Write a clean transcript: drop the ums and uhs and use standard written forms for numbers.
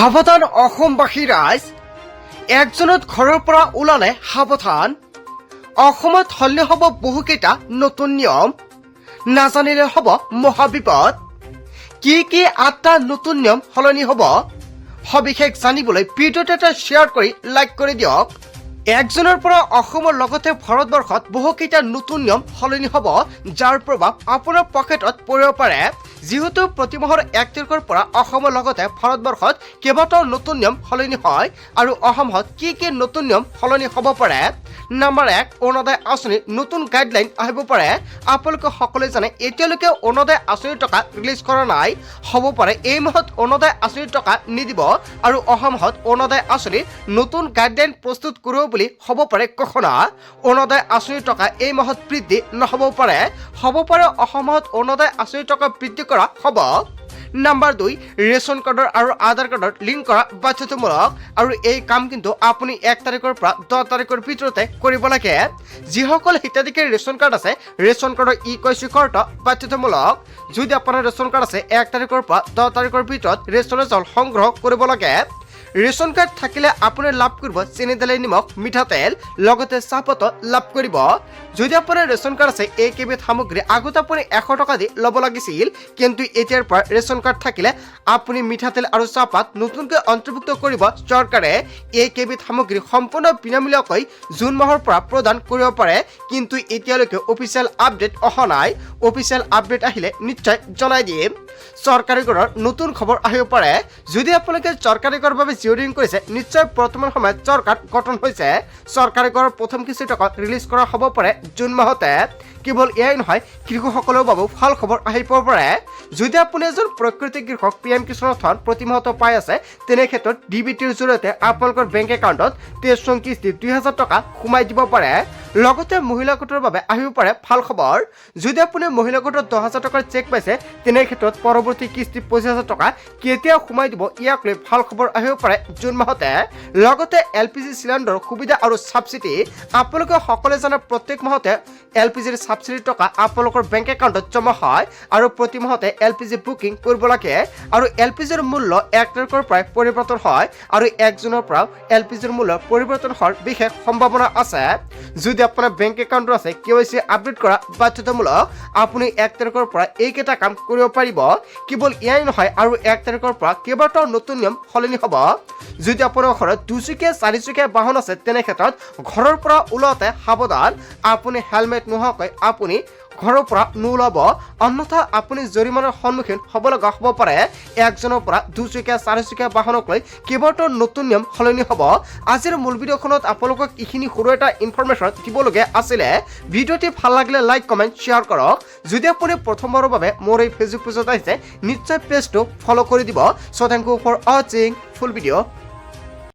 সাৱধান অসমবাসী ৰাইজ, 1 জুনত ঘৰৰ পৰা ওলালে সাৱধান। অসমত সলনি হ'ব বহুকেইটা নতুন নিয়ম, নাজানিলে হ'ব মহাবিপদ। কি কি আঠটা নতুন নিয়ম সলনি হ'ব, সবিশেষ জানিবলৈ ভিডিঅ'টো এটা শ্বেয়াৰ কৰি লাইক কৰি দিয়ক। 1 জুনৰ পৰা অসমৰ লগতে ভাৰতবৰ্ষত বহুকেইটা নতুন নিয়ম সলনি হ'ব, যাৰ প্ৰভাৱ আপোনাৰ পকেটত পৰিব পাৰে। যিহেতু প্ৰতিমাহৰ 1 তাৰিখৰ পৰা অসমৰ লগতে ভাৰতবৰ্ষত কেইবাটাও নতুন নিয়ম সলনি হয় আৰু অহা মাহত কি কি নতুন নিয়ম সলনি হ'ব পাৰে? নাম্বাৰ 1, অৰুণোদয় আঁচনিৰ নতুন গাইডলাইন আহিব পাৰে। আপোনালোকে সকলোৱে জানে, এতিয়ালৈকে অৰুণোদয় আঁচনিৰ টকা ৰিলিজ কৰা নাই। হ'ব পাৰে এই মাহত অৰুণোদয় আঁচনিৰ টকা নিদিব আৰু অহা মাহত অৰুণোদয় আঁচনিৰ নতুন গাইডলাইন প্ৰস্তুত কৰিব বুলি হ'ব পাৰে ঘোষণা। অৰুণোদয় আঁচনিৰ টকা এই মাহত বৃদ্ধি নহ'ব পাৰে। হ'ব পাৰে অহা মাহত অৰুণোদয় আঁচনিৰ টকা বৃদ্ধি কৰা হ'ব। নাম্বাৰ 2, ৰেচন কাৰ্ডৰ আৰু আধাৰ কাৰ্ডৰ লিংক কৰা বাধ্যতামূলক আৰু এই কাম কিন্তু আপুনি 1 তাৰিখৰ পৰা 10 তাৰিখৰ ভিতৰতে কৰিব লাগে। যিসকল হিতাধিকাৰীৰ ৰেচন কাৰ্ড আছে, ৰেচন কাৰ্ডৰ ই কেৱাইচি কৰাটো বাধ্যতামূলক। যদি আপোনাৰ ৰেচন কাৰ্ড আছে, 1 তাৰিখৰ পৰা 10 তাৰিখৰ ভিতৰত ৰেচনৰ চাউল সংগ্ৰহ কৰিব লাগে। ৰেচন কাৰ্ড থাকিলে আপুনি লাভ কৰিব চেনি, দালি, নিমখ, মিঠাতেল, লগতে চাহপাতো লাভ কৰিব। যদি আপোনাৰ ৰেচন কাৰ্ড আছে, এই কেইবিধ সামগ্ৰী আগতে আপুনি 100 টকা দি ল'ব লাগিছিল, কিন্তু এতিয়াৰ পৰা ৰেচন কাৰ্ড থাকিলে আপুনি মিঠাতেল আৰু চাহপাত নতুনকৈ অন্তৰ্ভুক্ত কৰিব চৰকাৰে। এই কেইবিধ সামগ্ৰী সম্পূৰ্ণ বিনামূলীয়াকৈ জুন মাহৰ পৰা প্ৰদান কৰিব পাৰে, কিন্তু এতিয়ালৈকে অফিচিয়েল আপডেট অহা নাই। অফিচিয়েল আপডেট আহিলে নিশ্চয় জনাই দিম। চৰকাৰী ঘৰৰ নতুন খবৰ আহিব পাৰে। যদি আপোনালোকে চৰকাৰী ঘৰৰ বাবে জিঅ'ৰিং কৰিছে, নিশ্চয় বৰ্তমান সময়ত চৰকাৰ গঠন হৈছে। চৰকাৰী ঘৰৰ প্ৰথম কিস্তিৰ টকা ৰিলিজ কৰা হ'ব পাৰে জুন মাহতে। কেৱল এয়াই নহয়, কৃষকসকলৰ বাবেও ভাল খবৰ আহিব পাৰে। যদি আপুনি এজন প্ৰকৃতিক কৃষক, পি এম কিষাণৰ ধন প্ৰতি মাহতে পাই আছে, তেনে ক্ষেত্ৰত ডিবিটিৰ জৰিয়তে আপোনালোকৰ বেংক একাউণ্টত 23 নং কিস্তি 2000 টকা সোমাই দিব পাৰে। লগতে মহিলা গোটৰ বাবে আহিব পাৰে ভাল খবৰ। যদি আপুনি মহিলা গোটত 10,000 টকাৰ চেক পাইছে, তেনে ক্ষেত্ৰত পৰৱৰ্তী কিস্তি 25,000 টকা কেতিয়া সোমাই দিব, ইয়াক লৈ ভাল খবৰ আহিব পাৰে জুন মাহতে। লগতে এলপিজি চিলিণ্ডাৰৰ সুবিধা আৰু ছাবচিডি। আপোনালোকে সকলোৱে জানে, প্ৰত্যেক মাহতে এলপিজিৰ ছাবচিডিৰ টকা আপোনালোকৰ বেংক একাউণ্টত জমা হয় আৰু প্ৰতি মাহতে এলপিজি বুকিং কৰিব লাগে। আৰু এলপিজিৰ মূল্য 1 তাৰিখৰ পৰাই পৰিৱৰ্তন হয় আৰু 1 জুনৰ পৰাও এলপিজিৰ মূল্য পৰিৱৰ্তন হোৱাৰ বিশেষ সম্ভাৱনা আছে। যদি আপোনাৰ বেংক একাউণ্টটো আছে, কেৱাইচি আপডেট কৰা বাধ্যতামূলক। আপুনি 1 তাৰিখৰ পৰা এইকেইটা কাম কৰিব পাৰিব। কেৱল এয়াই নহয়, আৰু 1 তাৰিখৰ পৰা কেইবাটাও নতুন নিয়ম সলনি হ'ব। যদি আপোনাৰ ঘৰত দুচকীয়া, চাৰিচকীয়া বাহন আছে, তেনে ক্ষেত্ৰত ঘৰৰ পৰা ওলাওঁতে সাৱধান। আপুনি হেলমেট নোহোৱাকৈ আপুনি ঘৰৰ পৰা নোলাব, অন্যথা আপুনি জৰিমনাৰ সন্মুখীন হ'ব লগা হ'ব পাৰে। 1 জুনৰ পৰা দুচকীয়া, চাৰিচকীয়া বাহনক লৈ কেইবাটাও নতুন নিয়ম সলনি হ'ব। আজিৰ মূল ভিডিঅ'খনত আপোনালোকক এইখিনি সৰু এটা ইনফৰমেশ্যন দিবলগীয়া আছিলে। ভিডিঅ'টি ভাল লাগিলে লাইক, কমেণ্ট, শ্বেয়াৰ কৰক। যদি আপুনি প্ৰথমবাৰৰ বাবে মোৰ এই ফেচবুক পেজত আহিছে, নিশ্চয় পেজটো ফ'ল' কৰি দিব। So thank you for watching full video.